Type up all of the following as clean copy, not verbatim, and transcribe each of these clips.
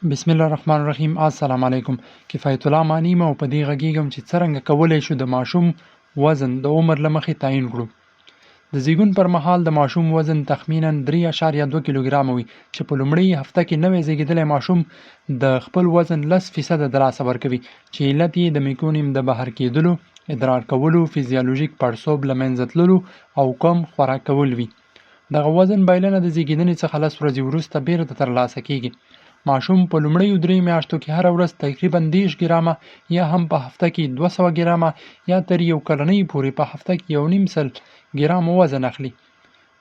بسم الله الرحمن الرحیم. السلام علیکم. کفایت الله مانی یم او په دې غږیږم چې څرنګه کولی شو د ماشوم وزن د عمر له مخې تعین کړو. د زیږون پر مهال د ماشوم وزن تخمینا 3.2 کیلوګرامه وي، چې په لومړۍ هفته کې نوی زیږیدلی ماشوم د خپل وزن 10% د لاسه ورکوي، چې علت یې د میکونیم د بهر کیدلو، ادرار کولو، فزیولوژیک پړسوب له منځه تللو او کم خوراک کول وي. دغه وزن بایلنه د زیږیدنې څخه 10 ورځې وروسته بیرته ترلاسه کیږي. ماشوم په لومړیو 3 میاشتو کې هره ورځ تقریبا 30 ګرامه یا هم په هفته کې 200 ګرامه یا تر یو کلنۍ پورې په هفته کې 1.5 ګرام وزن اخلي.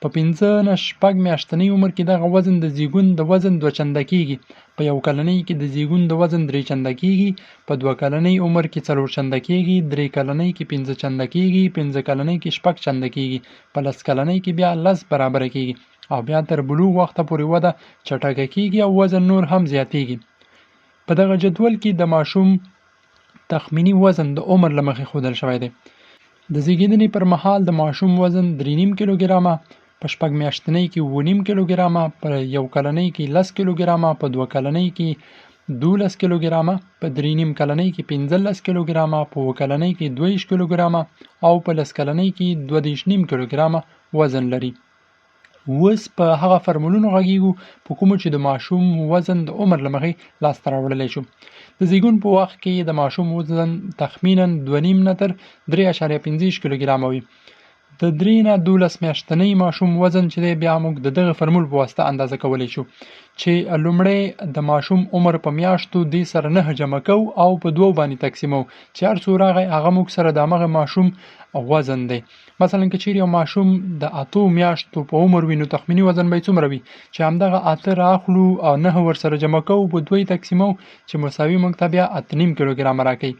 په 5 نه 6 میاشتنۍ عمر کې دغه وزن د زیږون د وزن 2 چنده کیږي، په یو کلنۍ کې د زیږون د وزن 3 چنده کیږي، په 2 کلنۍ عمر کې 4 چنده کیږي، 3 کلنۍ کې 5 چنده کیږي، 5 کلنۍ کې 6 چنده کیږي، په 10 کلنۍ کې بیا 10 برابره کیږي او بیا تر بلوغ وخته پورې وده چټکه کیږي او وزن نور هم زیاتیږي. په دغه جدول کې د ماشوم تخمیني وزن د عمر له مخې ښودل شوی دی. د زیږیدنې پر مهال د ماشوم وزن 3.5 کیلوګرامه، په 6 میاشتنۍ کې 7.5 کیلوګرامه، په یو کلنۍ کې 10 کیلوګرامه، په 2 کلنۍ کې 12 کیلوګرامه، په 3.5 کلنۍ کې 15 کیلوګرامه، په 7 کلنۍ کې 22 کیلوګرامه او په 10 کلنۍ کې 22.5 کیلوګرامه وزن لري. اوس په هغه فرمولونو غږیږو په کومو چې د ماشوم وزن د عمر له مخې لاسته راوړلی شو. د زیږون په وخت کې د ماشوم وزن تخمینا 2.5 نه تر 3.25 کیلوګرامه وي. د 3 نه 12 میاشتنۍ ماشوم وزن چې دی بیا موږ د دغه فرمول په واسطه اندازه کولی شو، چې لومړی د ماشوم عمر په میاشتو دې سره 9 جمع کوو او په 2 باندې تقسیموو، چې هر څو راغی هغه موږ سره د همغه ماشوم وزن دی. مثلا که چیرې یو ماشوم د 8 میاشتو په عمر وي نو تخمیني وزن به یې څومره وي، چې همدغه 8 راخلو او 9 ورسره جمع کوو په 2 تقسیموو چې مساوي موږ ته بیا 8.5 کیلوګرامه راکوي.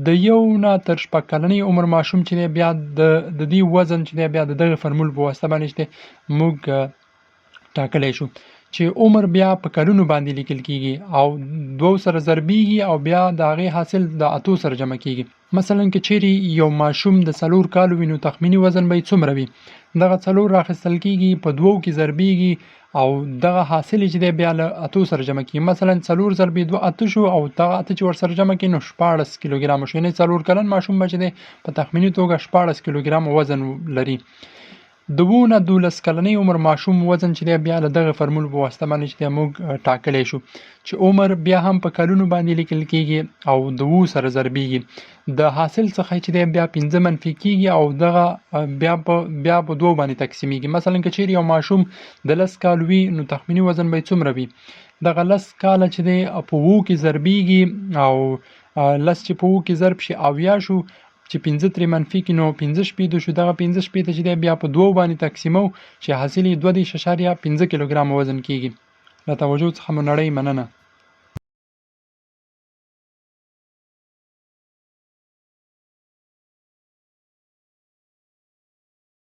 د 1 نه تر 6 کلنۍ عمر ماشوم چې دی بیا د دې وزن چې دی بیا د دغه فرمول په واسطه باندې چې دی موږ ټاکلی شو، چې عمر بیا په کلونو باندې لیکل کیږي او 2 سره ضربیږي او بیا د هغې حاصل د 8 سره جمع کیږي. مثلا که چیرې یو ماشوم د 4 کالو وي نو تخمیني وزن به یې څومره وي، دغه 4 راخیستل کیږي، په 2 کې ضربیږي او دغه حاصل چې دی بیا له 8 سره جمع کیږي. مثلا 4 ضربې 2 8 شو او دغه 8 چې ورسره جمع کړي نو 16 کیلوګرامه شو، یعنې 4 کلن ماشوم به چې دی په تخمیني توګه 16 کیلوګرامه وزن لري. د 7 نه 12 کلنۍ عمر ماشوم وزن چې دی بیا له دغه فرمول په واسطه باندې چې دی موږ ټاکلی شو، چې عمر بیا هم په کلونو باندې لیکل کیږي او د 7 سره ضربیږي. د حاصل څخه چې دی بیا 5 منفي کیږي او دغه بیا په 2 باندې تقسیمیږي. مثلا که چیرې یو ماشوم د 10 کال وي نو تخمیني وزن به یې څومره وي، دغه 10 کاله چې دی په 7 کې ضربیږي او 10 چې په 7 کې ضرب شي 70 شو، چې 5 ترې منفي کړي نو 65 شو، دغه 65 چې دی بیا په 2 باندې تقسیموو چې حاصل یې 32.5 کیلوګرامه وزن کیږي. له توجه څخه مو نړۍ مننه.